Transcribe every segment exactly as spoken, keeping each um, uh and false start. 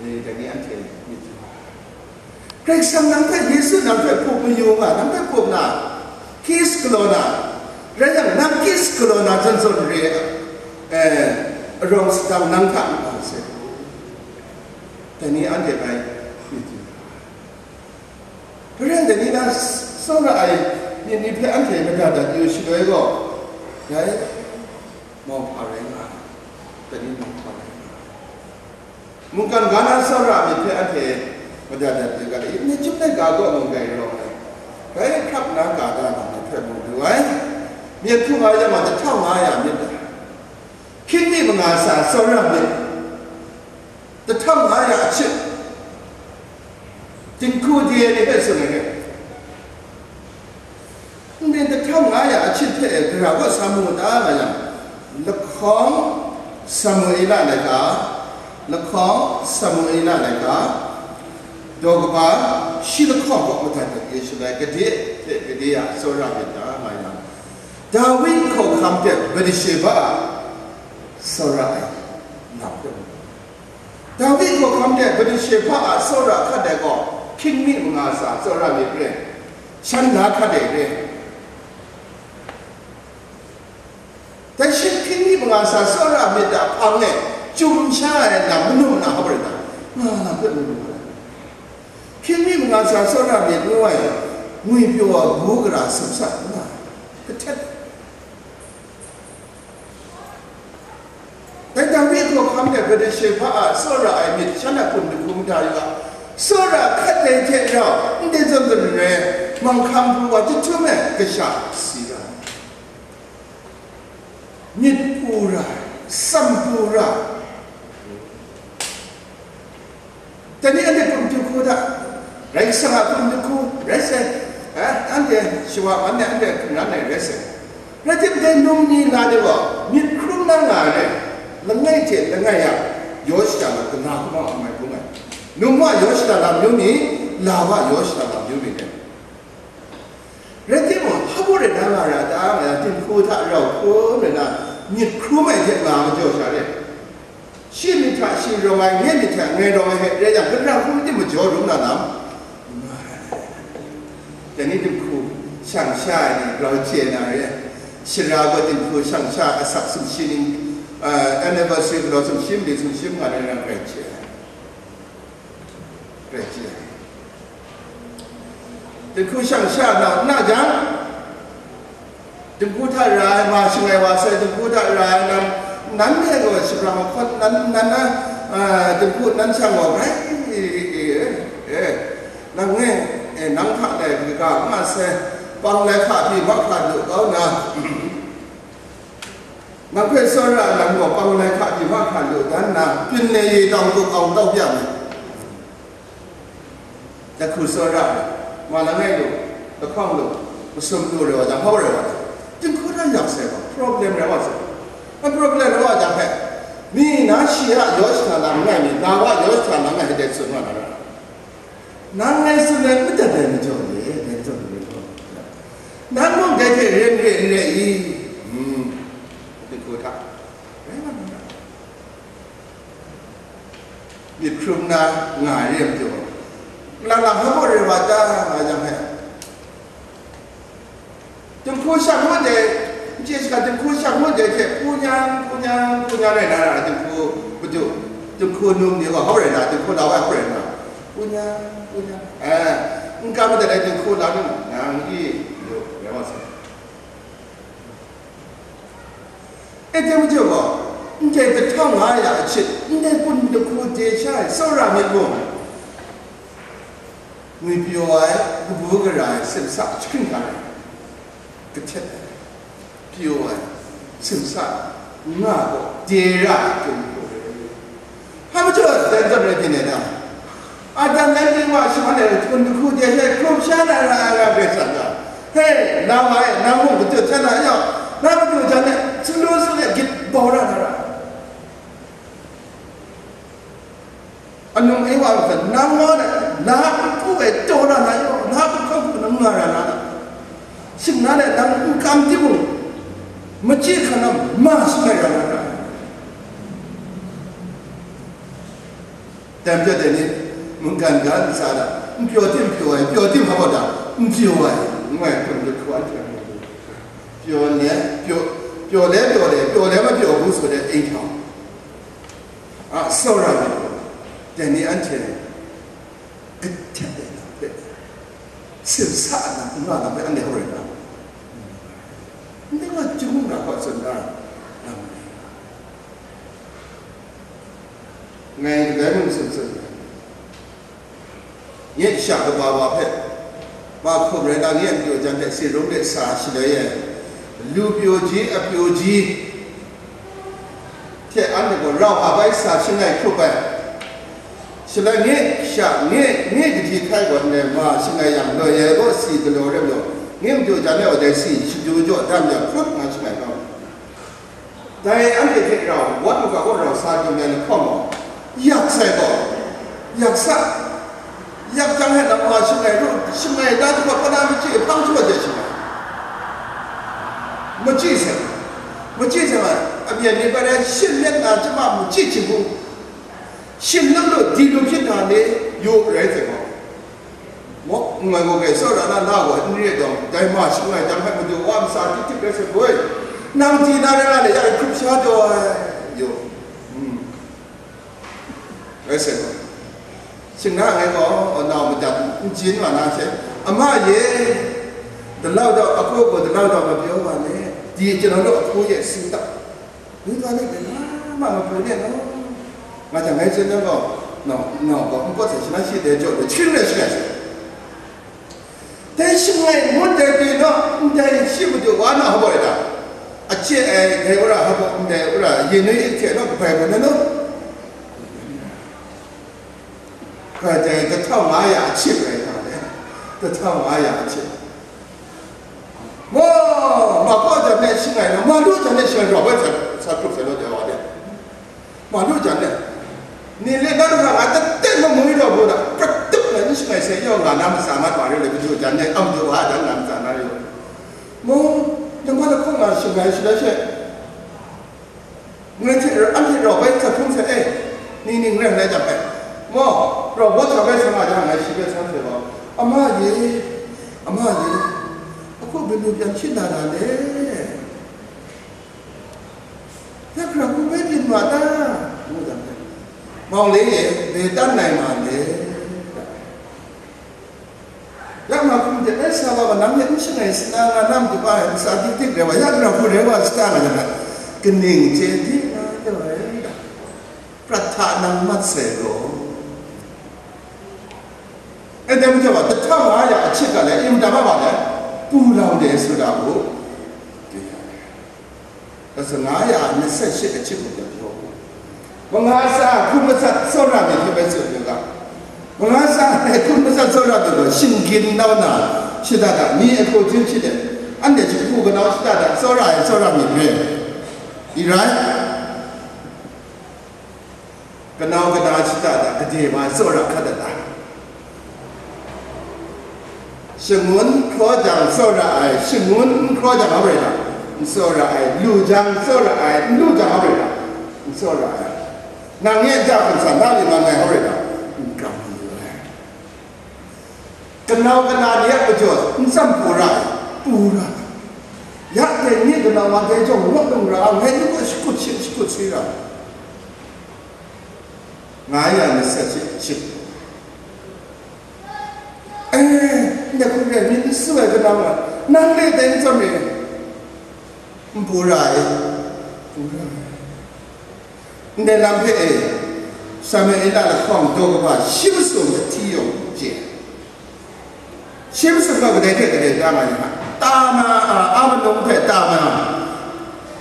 Dai ni anhte myit hte, Karai Kasang nang hpe, Yesu nang hpe hpup mayu nga, nang hpe hpup na, kiss galaw na, rai yang, nang kiss galaw na zawn zawn re, eh, arawng sadang nang hta n-, a se. Dai ni anhte bai myit hte. Hparen dai ni na tsawra ai myit ni hpe anhte mada dat yu shaloi gaw, dai mauhpa rai nga ai, dai ni mauhpa rai nga ai. Mungkan ga na tsawra myit hpe anhte mada dat yu ga, myit chyum ai ga gaw mungkai rawng ai, bai hkrap na ga da na myit hpe mu lu ai. Myit hkrung ai yang a, dahtau nga ya myit dai. Hkying mi manga sa tsawra myit, dahtau nga ya achit, dinghku de ai ni hpe tsun ai hte, ndai dahtau nga ya achit hte gara gaw sa mu ta nga yang, lahkawng Samuela laika, lahkawng Samuela laika, daw kaba shi lahkawng kaw madat dat yu shaloi, gade hte gade ya tsawra myit ta nga yang, Dawi hkawhkam hte Batisheba a tsawra ai lam hpe mu. Dawi hkawhkam hte Batisheba a tsawra hkat ai gaw, hkying mi manga sa tsawra myit re, shan na hkat ai re. Dai shi hkying mi manga sa tsawra myit a hpang e, chum sha ai lam manum na hkap rai ta, nga na hpe mu lu ai. Hkying mi manga sa tsawra myit ngu ai, ngwipyaw a bu gara sumsat nna, kahtet. Dai Dawi hkawhkam de Batisheba a tsawra ai myit shan a hkum jahku mada yu ga, tsawra hkat dai hte rau, ndai zawn zawn n rai, manghkang pru wa jahtum e kasha si ra ai. Myit pru ra ai, tsam pru ra ai. Dai ni anhte hkum jahku hta, Karai Kasang a hkum jahku rai sai, eh, anhte shawa man e anhte hkungran ai rai sai. Rai timung, dai num ni na de gaw myit hkrum na nga ai, langai hte langai a yaw shada lam, kala kumau a mai bung ai. Num wa yaw shada lam yu mi, la wa yaw shada lam yu mi dai. Rai timung, hpa baw rai na nga ra ta, nga yang dinghku hta rau hkrum rai na, myit hkrum ai hte nga majaw sha re. Shi myit hta shi rawng ai, nye myit hta nye rawng ai hte rai yang, gara hkrum tim majaw rum na lam? Dai ni dinghku shang sha ai ni grau chye na re. Sara gaw dinghku shang sha asak sumshi ning, ah, anniversary galaw sumshi mali sumshi manga rai na grai chye ai. Grai chye ai. Dinghku shang sha na, na jang, dinghku hta ra ai, ma shangai wa sai dinghku hta ra ai nan, nan e gaw shabrang ahkawn nan, nan na, ah, dinghku nan shang gaw grai, eh, eh, eh, nang e, eh, nang hta lai kaga n nga sai, pang lai hka pyi mahkra lu kau na, nang hpe tsawra ai lam gaw pang lai hka pyi mahkra lu dan nna, byin le ye tawng kuk awng tau bya ai. Dinghku tsawra ai, ma langai lu, lahkawng lu, masum lu rai wa jang, hau rai wa jang, dinghku hta yak sai gaw, problem rai wa sai. A problem rai wa jang hpe, mi na shi a yaw shada lam n rai mi, na wa yaw shada lam n rai dai tsun wa na ra. Nang ngai tsun ai madat ai majaw le, dai majaw le, nang mung dai hte ren re n re i? Hmm. Dinghku hta rai wa na ra. Myit hkrum na nga ai re ai majaw, lang lang hpa baw rai wa ta nga yang hpe, dinghku shang ngut ai, n chye shaga dinghku shang ngut ai hte, hpu nyang, hpu nyang, hpu nyang rai na ra, dinghku madu, dinghku num ni gaw hkau rai na, dinghku lau ai hkau rai na, hpu nyang, hpu nyang, eh, n kam madat ai dinghku lau ni, nang i, yu, rai wa sai. E, dai majaw gaw, ndai dahtau nga ya achit, ndai hpun dinghku de sha ai tsawra myit mung, ngwipyaw ai, kabu gara ai, simsa jahkring hkra ai, kahtet ai, pyaw ai, simsa nga gaw de ra ai hpun dinghku rai. Hpa majaw dai zawn rai byin ai ta? Adam nang ning wa shaman e hpun dinghku de hte hkrum sha na ra ai Karai Kasang gaw, he, nang wa e, nang mung katut hta na yawng, na madu jan e, sumlu sumle gyit bau ra na ra. Anung Ewa gaw, nang wa e, na npu e taw ra na yawng, na npu hkawhku nang nga ra na, shingnan e nang n kam timung, machyi hkan na ma shangai ra na ra. Dai majaw dai ni mungkan ga ntsa da, n pyaw tim pyaw ai, pyaw tim hpa da, n pyaw ai, n nga ai hkrum jahku anhte a matu, pyaw le pyaw, pyaw le pyaw le, pyaw le mapyaw bu su de inghtaw a, tsawra ai dai ni anhte kahtet ai lam hpe, simsa ai lam n nga lam hpe anhte hkrum rai na, ndai wa chyum ra hkawt tsun da ai lam rai. Ngai kadai mung tsun tsun ai. Nye sha kaba wa hpe, ma hkum rai na, nye a pyaw jan hte tsin rum de sa shaloi e, lu pyaw ji, a pyaw ji hte anhte gaw rau hpa bai sa shangai hkrup ai. Shaloi nye sha, nye, nye kaji hkai gaw ndai ma shangai yang, loi ai gaw si galaw rai majaw, nye a pyaw jan e gaw dai si shadu jaw dan yang hkrup nga shangai kau. Dai anhte hte rau, wat makau gaw rau sa dum ai lahkawng gaw, yak sai gaw, yak sa, yak jang hte lam wa shangai ru, shangai da jahpawt, kana machyi hpang jahpawt de shangai. Machyi sai, machyi sai ma, a byin ni bai rai, shin myit na chyam a machyi hkying hku, shin lu lu, di lu hpyi na ni yu rai sai gaw. Mawk n gai gaw, grai tsawra na, na gaw n re ai dawng, dai ma shangai jang hpe madu wa masa tik tik rai sai gaw, nang di na rai nga le, ya hkrup sha taw ai, yu, hmm, rai sai gaw. Shing na ngai gaw, nau madat n jin wa na she, ama ye, dalau dau, a kaw gaw dalau dau ma pyaw wa le, di jana law ahku ye si ta. Ni ga ni gaw na ma mapu ne no? Nga jang ngai tsun yang gaw, nau, nau gaw npawt sai shana shi dai jaw dai hkying rai shi ai. Dai shangai ngut dai pyi naw, ndai shi madu wa na hpa rai ta? Ache ai dai wora hpa, ndai wora yin nui hte naw kabai gaw na no? Ga dai kahtau nga ya a chip rai nga le, kahtau nga ya a chip. Wa, ma kaw jan e shangai na, ma lu jan e shangai rau bai sa, sa hkrup sai law de wa de. Ma lu jan e. Ni le na lu na nga tete ma mung rau bu na, prat tup na ni shangai sai yaw nga na masa mat ma re le, madu jan e, am du wa dan na masa na re. Mo, na ma la kaw nga shangai shi la she. Ngai hte anhte rau bai hta hkrum sai e, ni ning rai ngai jang e, maw, rau baw hta bai sa nga jang, ngai shi bai sa sai gaw, "Ama ye, ama ye, a hku byin lu byin hpyi na ra le? Ya hkra hku bai byin wa ta?" ngu jang e, "Mawng le ye, dai tan nai ma le?" Yak ma hkum de, "Rai sa wa, nang hpe n shangai sa na, nga nam du ai, ntsa dik dik rai wa, yak ra hku rai wa sa ta nga yang, kaning chye di nga taw ai, prat hta nang mat sai gaw." Anhte majaw wa, dahtau nga ya a chit ga le, yu da ma wa le, pu lau de su da u. Kasa nga ya, masat shi a chit mung jang hpyaw u. Manga tsa hkun matsat tsawra myit hte bai tsun u ga. Manga tsa hkun matsat tsawra myit gaw, shinggyim nau na, shada da, mi a hku htin hpyi de, anhte jahku kanau shada da, tsawra ai tsawra myit re. I rai? Kanau kana shada da, gade ma tsawra hkat dat ai. Shangun hkraw jang tsawra ai, shangun n hkraw jang hpa rai na, n tsawra ai, lu jang tsawra ai, n lu jang hpa rai na, n tsawra ai. Nang e ja hkum sa na li man ai hpa rai na, n kam lu ai. Kanau kana ni a majaw n tsam pura ai, pura ai. Ya dai ni kanau wa dai jawng rawt lung ra, ngai ni gaw shakut shi, shakut shi ra. Nga ya masat shi, shi. Eh, ndai hkrum rai, myit n su ai kanau wa, nang le dai n tsawm re, n pura ai, pura ai. Ndai lam hpe e, Samuela lahkawng daw kaba shi masum ahti yawng chye ai. Shi masum gaw kadai hte kadai da nga ai hka? Tama, a, Amalek hpe Tama,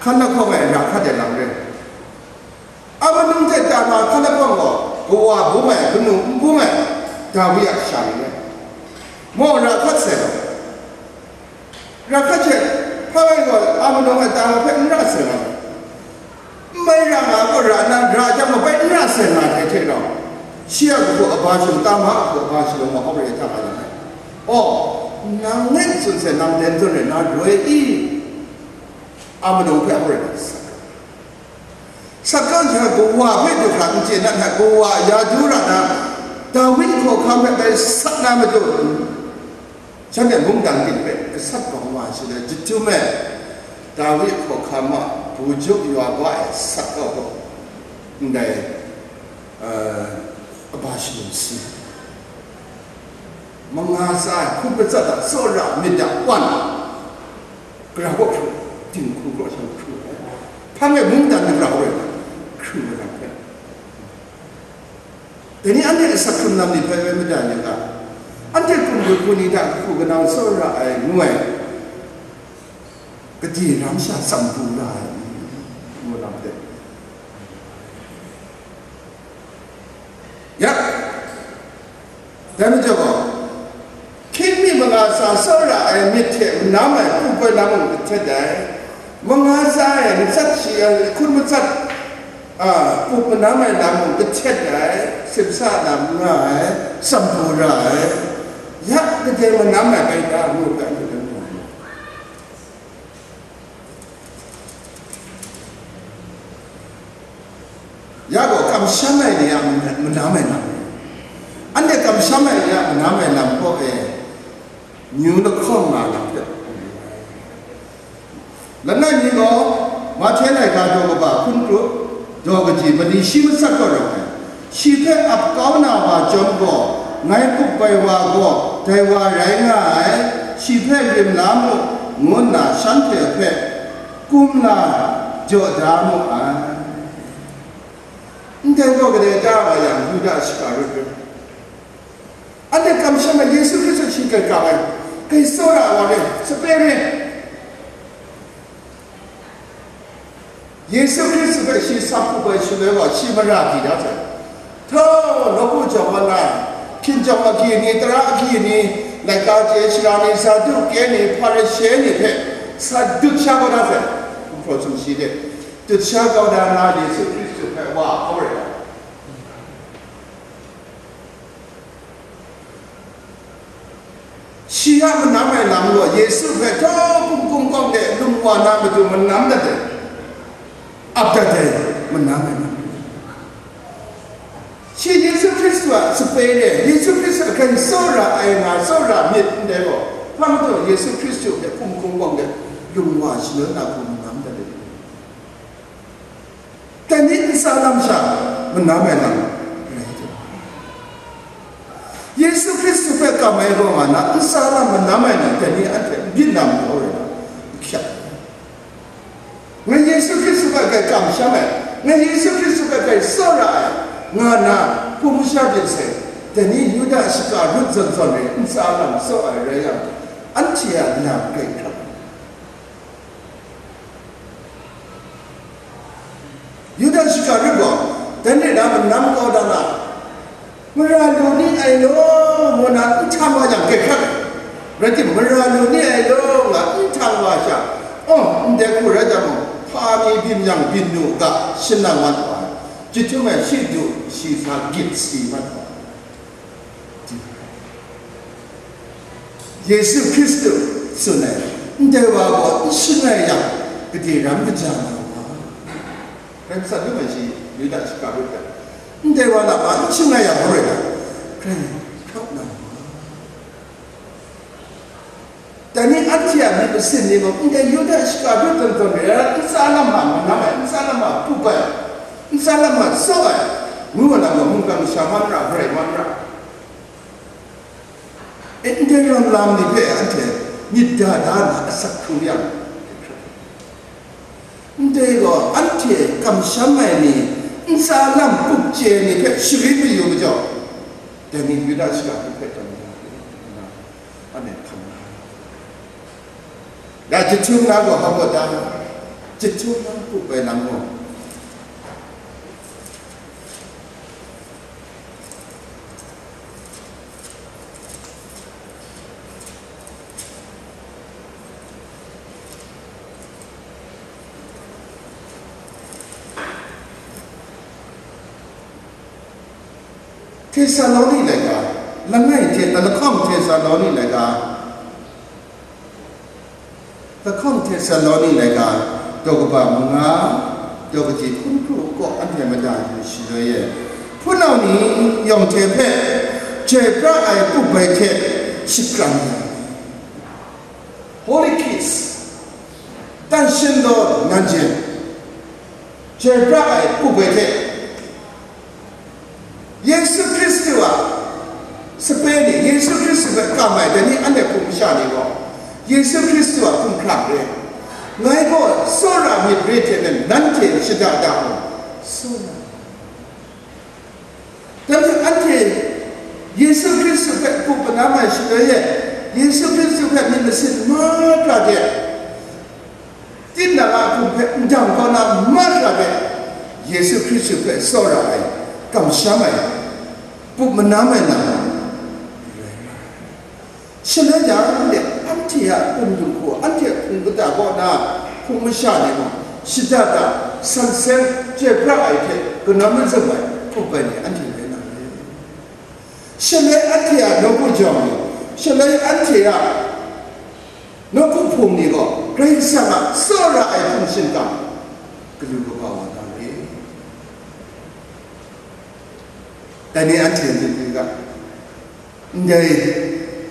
hkan lahkawng e ra hkat ai lam rai. Amalek hte Tama hkan lahkawng gaw, kawa bung ai, kanu n bung ai, Dawi a kasha ni rai. Maw ra hkat sai gaw, ra hkat hte, hpa rai gaw, Amalek a Tama hpe n ra sai nga, n bai ra nga gaw, ra nna, ra jang gaw, bai n ra sai nga ai hte rau, shi a kabu aba shalung, Tama a kabu aba shalung wa hkawk re ai hta nga yang ai. Aw, nang ngai n tsun sai, nang dai n zawn rai na, roi i? Amalek hpe hkawk re na sa. Sat kau jang, kawa hpe du hkra n chye na, kawa ya du ra na, Dawi hkawhkam hpe bai sat na matu, shanhte mungdan gyit hpe gasat bawng wa shi ai jahtum e, Dawi hkawhkam a bujuk yawa ba e sat kau gaw, ndai, eh, kaba shalum si. Manga tsa ai hkun matsat a tsawra myit a wan, gara kaw hkru, dinghku kaw sha hkru ai. Hpang e mungdan ni rau rai, hkru ai lam hpe. Dai ni anhte asak hkrung lam ni hpe rai mada ni ga, anhte hkum lu hku ni hta kahpu kanau tsawra ai ngu ai, gade ram sha tsam du ra ai, ngu lam hte. Ya, dai majaw gaw, hkying mi manga tsa tsawra ai myit hte manam ai hpung koi lam mung kahtet ai, manga tsa e matsat shi ai hkun matsat, a, pup manam ai lam mung kahtet ai, simsa lam nga ai, tsam du ra ai, ya, gade manam ai bai ta, ngu hpe anhte hpe mu ai. Ya gaw kamsham ai ni a manam ai lam, anhte kamsham ai ni a manam ai lam kaw e, myu lahkawng nga lam hpe, langai mi gaw, Mahte laika daw kaba hkun kru, daw kaji mali shi matsat kaw rawng ai, shi hpe ap kau na wa chyawm gaw, ngai pup ai wa gaw dai wa rai nga ai, shi hpe rim la mu, ngu nna shanhte hpe kumla jaw da mu ai. Ndai gaw kadai da nga yang, Yuda Iskariote, anhte kamsham ai Yesu Hkristu shi kai kau ai, kai tsawra ai wa rai, sape rai. Yesu Hkristu hpe shi sa hku bai shaloi gaw, shi mara di da sai. Htaw, nawku jawng wan ai, hkinjawng agyi ni, tara agyi ni, laika chye shara ni, Saduke ni, Hparishe ni hpe sa dut sha kau da sai. Gumhpraw sumshi de, dut sha kau da na, Yesu Hkristu hpe wa hkau rai ai. Shi a manam ai lam gaw Yesu hpe htaw hkum hkum kawng de lung wa na matu manam dat ai, ap dat ai manam ai lam. Shi Yesu Hkristu a sape re, Yesu Hkristu a hkren tsawra ai nga, tsawra myit ndai gaw, hpa majaw Yesu Hkristu hpe hkum hkum kawng de lung wa shaloi na hku manam dat ai. Dai ni ntsa lam sha manam ai lam rai ai. Yesu Hkristu hpe kam ai gaw nga na, ntsa lam manam ai lam dai ni anhte n byin na majaw rai na, n hkyat. Ngai Yesu Hkristu hpe kai kamsham ai, ngai Yesu Hkristu hpe kai tsawra ai, nga na hpung masha byin sai, dai ni Yuda Iskariote zawn zawn rai ntsa lam tsaw ai rai yang, anhte a lam kai hkrat ai. Yuda Iskariote gaw, dai ni na manam kau da na, mara lu ni ai law, ngu na n htang wa yang, kai hkrat ai. Rai timung, mara lu ni ai law, nga n htang wa sha, oh, ndai hku rai jang mung, hpa mi byin yang byin nu ga, shanang mat wa ai. Jahtum e shi du, shi sa gyit si mat wa ai. Yesu Hkristu tsun ai, ndai wa gaw n shing ai yang, gade ram kaja na wa? Rai matsat lu ai shi, Yuda Iskariote, ndai wa na ma n shing ai yang, hpa rai na, hkrai hkap na wa? Dai ni anhte a myit masin ni gaw, ndai Yuda Iskariote zawn zawn rai, ntsa lam hta manam ai, ntsa lam hta pup ai, ntsa lam hta tsaw ai, ngu ai lam gaw, mungkan masha man ra, garai man ra. E, ndai ram lam ni hpe anhte myit da da na asak hkrung yang, ndai gaw anhte kamsham ai ni, ntsa lam pup chye ai ni hpe sharin mayu majaw, dai ni Yuda Iskariote hpe tawn ya, anhte hkam na. Ya, jahtum na gaw hpa gaw ta? Jahtum na pup ai lam gaw, Tesaloni laika, langai hte lahkawng Tesaloni laika, lahkawng Tesaloni laika, daw kaba manga, daw kaji hkun hkru, Gaw anhte mada yu shi loi e, hpunau ni yawng hte hpe chyoi pra ai pup bai hte shapran ai. Holy kids, 但是呢，难解。 Chyoi pra ai pup bai hte, Yesu Hkristu a sape ni, Yesu Hkristu hpe kam ai dai ni, anhte hpung masha ni gaw, Yesu Hkristu a hkumhkrang re, ngai gaw tsawra myit re hte nan nanhte shada da mu, tsawra. Dai hte anhte Yesu Hkristu hpe pup manam ai shaloi e, Yesu Hkristu hpe myit masin mahkra de, tinang a hkum hpe ndam kau na mahkra de, Yesu Hkristu hpe tsawra ai, kamsham ai, pup manam ai na, shaloi jang de, anhte a hpung dinghku, anhte a hpung kata kaw na hpung masha ni mung, shada da, san seng, chyoi pra ai hte kanawn mazum ai pup bai ni anhte rai na re. Shaloi anhte a nawku jawng ni, shaloi anhte a nawku hpung ni gaw, Karai Kasang a tsawra ai hpung shingkang galu kaba wa na re. Dai ni anhte myit ni ga, ndai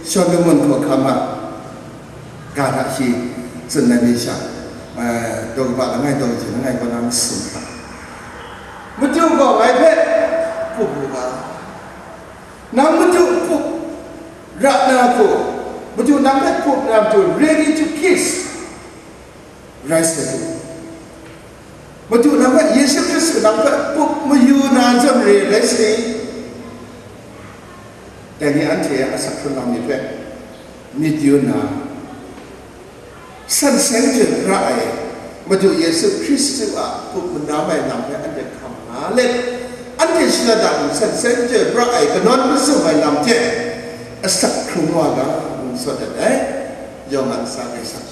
Solomon hkawhkam a ga hta shi tsun ai mi sha, eh, daw kaba langai daw kaji langai kaw na masum hta, Madu gaw ngai hpe pup u ga, nang Madu pup ra na hku, Madu nang hpe pup na matu, ready to kiss, rai sa u. Madu nang hpe, Yesu Hkristu nang hpe pup mayu na zawn re rai sa i? Dai ni anhte a asak hkrung lam ni hpe myit yu nna, san seng chyoi pra ai Madu Yesu Hkristu a pup manam ai lam hpe anhte hkam nga let, anhte shada da hku san seng chyoi pra ai kanawn mazum ai lam hte asak hkrung wa ga, ngu sawt dat ai. Yawng a ntsa Karai Kasang